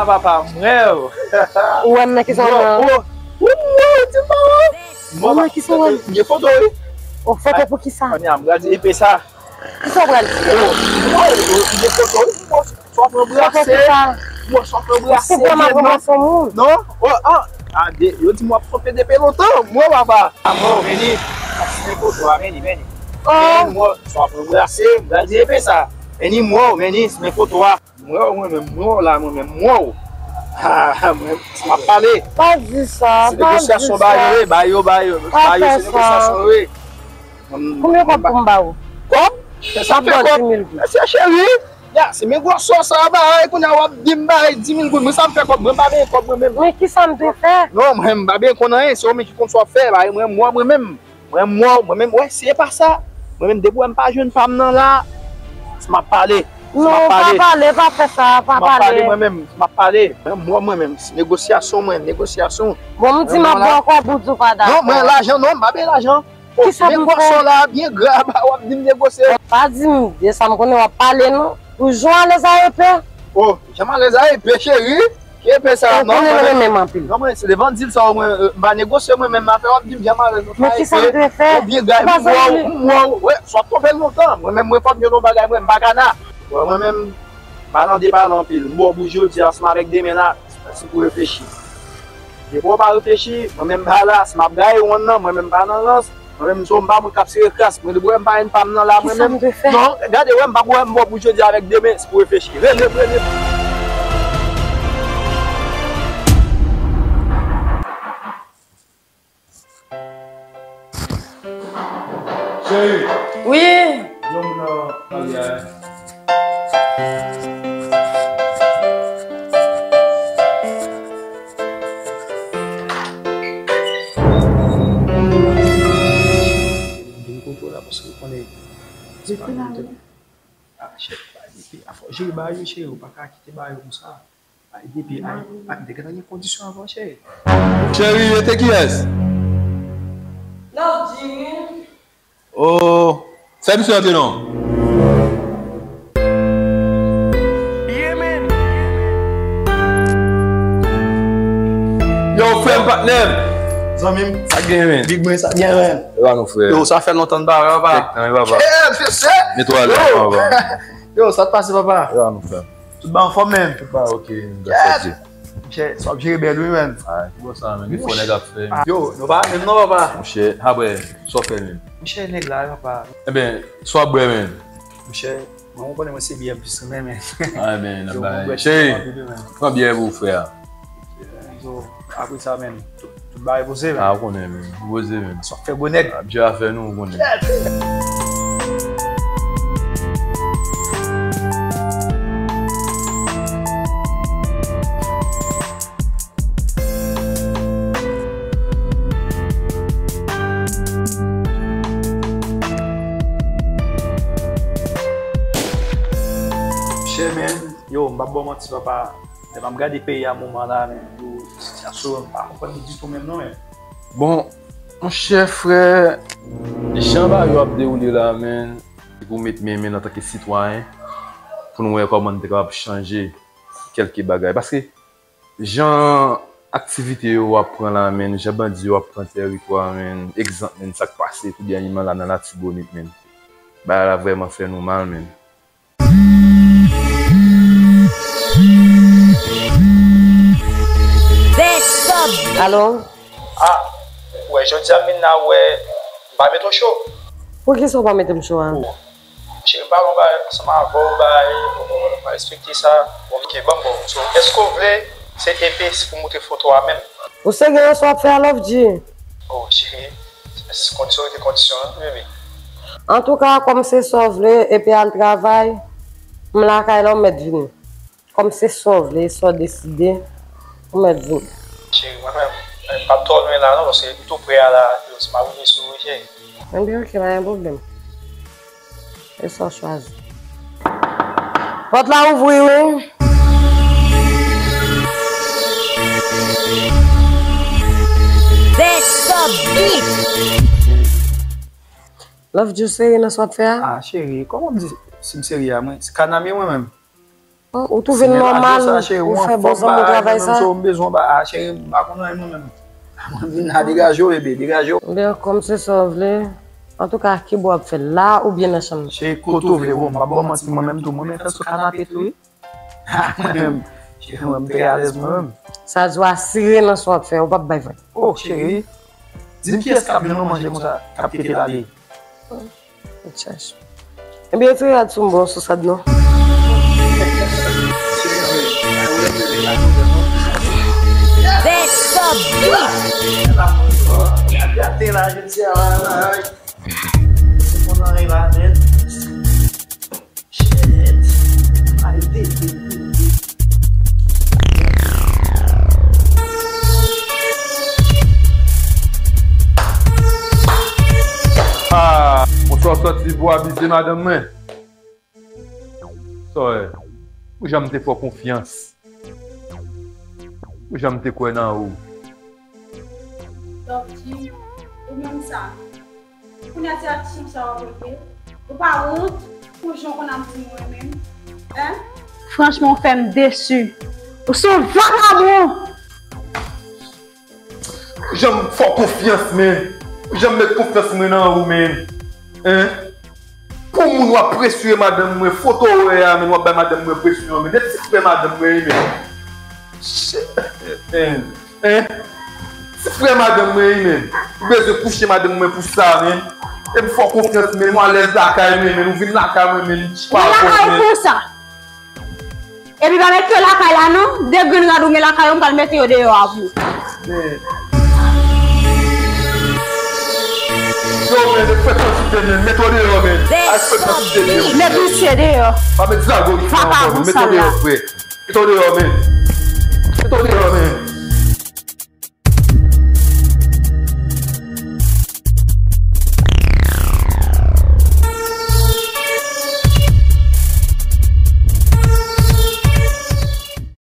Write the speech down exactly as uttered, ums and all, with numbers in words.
Papa, m wè w. Ou wè m nan kisa w wè? Ou wè w di m pa wè w? Ou wè nan kisa w wè m? M gen foto wi. O, foto pou kisa? Fanny a, m gade epe sa. Kisa w pral di? M gen foto wi. Sòt anbrase. Mwen sòt anbrase. Se vrèman anbrase moun. Non? Oh, ah, ade, yo di m w ap fòpe depi lontan. M wè w papa. Amò, vini. Simen foto a, vini, vini. Oh. Vini, m wè w sòt anbrase. M gade epe sa. Vini, m wè w, vini, simen foto a. M wè w, mwen menm, m wè w la, mwen menm, m wè w. Ah, mwen, m ap pale. Pa di sa, pa di sa. Se negosyasyon ba yo, ba yo, ba yo, ba yo, se negosyasyon, wi. Konbyen kòb pou m ba ou? Kòb? Sa fè kòb? Mesye cheri, ya, se men gwosè sa a bay, kounye a w ap di m bay di mil goud. Mwen sa m fè kòb, mwen pa benyen kòb mwen menm. Men kisa m te fè? Non, mwen m pa benyen konn anyen, se ou menm ki konn sa w ap fè, bay mwen, mwen, mwen menm. Mwen, mwen, mwen menm, wè, se pa sa. Mwen menm, depi w wè m pa jwenn pa m nan la, si m ap pale, si m ap pale. Non, pa pale, pa fè sa, pa pale. Si m ap pale, mwen menm, si m ap pale. Mwen, mwen, mwen menm, se negosyasyon, mwen, negosyasyon. Bon, m di m ap ba w kòb ou di w pa dakò. Non, mwen, lajan, non, m pa benyen lajan. Oh, kisa pou m fè? Men gwosè w la, byen gra, ba w ap di m negosye. Pa di m de sa m konnen w ap pale, non. Ou jan alèz a epe. Oh, jan m alèz a epe, cheri. Ki epe sa a? Non, mwen renmen m anpil. Non, mwen, se devan dil sa, mwen, euh, m pa negosye, mwen menm, m ap fè w ap di m jan m alèz, mwen fè epe. Men kisa m dwe fè? Ou byen gay, m wè w, m wè w, wè, sa w ap twonpe l lontan. Mwen menm, mwen fòk m jwenn yon bagay, mwen, m pa ka na. Wè, mwen menm, m pa nan depale anpil. M ba w pou jodi a, ansanm avèk demen la, si pou reflechi. Depi w pa reflechi, mwen menm, m pa la, si m ap gaye w nan, mwen menm, m pa nan rans. Mwen menm, m se yon, m pa moun k ap sere kras. Mwen, depi w wè m pa jwenn pa m nan la, mwen menm. Kisa m dwe fè? Non, gade, wè, m p ap wè m ba w pou jodi avèk demen, si pou reflechi. Rele m, rele m. Cheri. Wi. Yon moun nan pale a. Vin kote w la paske w konnen. Depi la wi. Ah, cheri, bay depi. A fò jere bagay yo, cheri, ou pa ka kite bagay yo konsa. Bay depi, ay, ay, te gentan gen kondisyon avan, cheri. Cheri, e te kiyès? Love G wi. Oh, fè misye antre non. Yo, frè m, patnè m. Zanmi m. Sa k gen, men? Big Brain, sa k gen, men? E pa nou, frè. Yo, sa fè lontan n pa wè, papa. Kèk tan, wi, papa. Kèk, mesye. Netwaye, papa. Yo, sa k pase, papa? E pa nou, frè. Tout bagay anfòm, men. Tout bagay ok, men. Yes. Monchè, sa w ap jere bèl, wi, men. Ah, ki bò sa, men? Gen fò nèg ap fè, men. Yo, nou pa menm non, papa. Monchè, apre, sa w fè, men? Monchè, nèg la, wi, papa. Ebyen, sa w ap bwè, men? Monchè, mwen, ou konnen mwen se byè m plis renmen, men. Ah, men, n ap bay. Cheri, pran byè pou ou, frè. Yo, apre sa, men, tout, tout bagay poze, men. Ah, ou konnen, men. Poze, men. Sa w ap fè, gwo nèg. Ap jere afè nou, ou konnen. Monchè, men, yo, m p ap ba w manti, papa. Lè m ap gade peyi a moman la, men, yo, sitiyasyon yo, m pa konprann li ditou menm non, men. Bon, monchè, frè, jan bagay yo ap dewoule la, men, se pou met men, men antanke sitwayen, pou n wè kòman n te kapab chanje kèlke bagay. Paske, jan aktivite yo ap pran la, men, jan bandi yo ap pran tèritwa, men, egzanp, men, sa k pase tou dènyèman la nan Latibonit, men. Bagay la vrèman fè nou mal, men. Alo? Ah, wè, jodi a m vin la, wè, m pa mete w cho. Poukisa w pa mete m cho a? Oh, cheri, m pa wè w bay ansanm avè w, bay, bon, bon, bon, pa respekte sa. Bon, ok, ban m bon. So, èske w vle se epe pou montre foto a menm? Ou serye nan sa w ap fè a, Love G? Oh, cheri, kondisyon rete kondisyon, wi, bebe. Antouka, kòm se sa w vle, epi al travay, m lakay la, w mèt vini. Kòm se sa w vle, sa w deside, ou mèt vini. Cheri, mwen menm, m p ap twò lwen la non, paske m tou pre a la, yo, si m ap rive sou ou, cheri. Ebyen, ok, pa gen pwoblèm. E sa w chwazi. Pòt la ouvri, wi. Bèk Sòb Beat. Love G, ou serye nan sa w ap fè a? Ah, cheri, kòman m di si m serye a, mwen? Se kanamye mwen menm. Ou twouve l nòmal, ou fè bon zanmi w travay sa. M bezwen ba a, cheri, m pa konn anyen mwen menm. Mwen vin la, degaje w, bebe, degaje w. Byen, kòm se sa w vle. Antouka, kibò w ap fè l la oubyen nan chanm nan? Cheri, kote w vle, bon, m p ap ba w manti, mwen menm tou, mwen menm fè sou kanape tou, wi. Mwen menm, cheri, mwen, m trè alèz mwen menm. Sa di w asire nan sa w ap fè, ou p ap bay vann. Oh, cheri, di m kiyès k ap jwenn yon manje konsa, k ap kite l ale. Ebyen, retire rad sou m, bon, sou sa non. Bèk sa bit. Ah, bonswa, w sòti pou abize madanm mwen. Sòy, ou janm te fè w konfyans. Ou janm te kwè nan ou. Dòkti, ou menm sa. Kounye a ti aksyon sa w ap regle. Ou pa wont pou jan w konn ap di m ou renmen m? Hein? Franchman, ou fè m desi. Ou se yon vakabon! Ou janm fè w konfyans, men. Ou janm met konfyans mwen nan ou, men. Hein? Pou moun w ap presye madanm mwen, foto w wè a, men w ap bay madanm mwen presyon, men. De ti frè madanm mwen, men. Hein? Hein? Ti frè madanm mwen, wi, men. Ou bezwen kouche madanm mwen pou sa, men. E m fè w konfyans, men. Nou alèz lakay mwen, men. Nou vin lakay mwen, men. Nou pa lakay ou pou sa. Epi pa mete yo lakay la, non. De grenn rad ou gen lakay ou, m pral mete yo deyò a pou ou. Men. Yo, men, fè kantite, men. Mete yo deyò, men. Al fè kantite, men. Met misye deyò. Pa met zago isit ankò, men. Mete yo deyò, frè. Mete w deyò, men. Mete w deyò, men.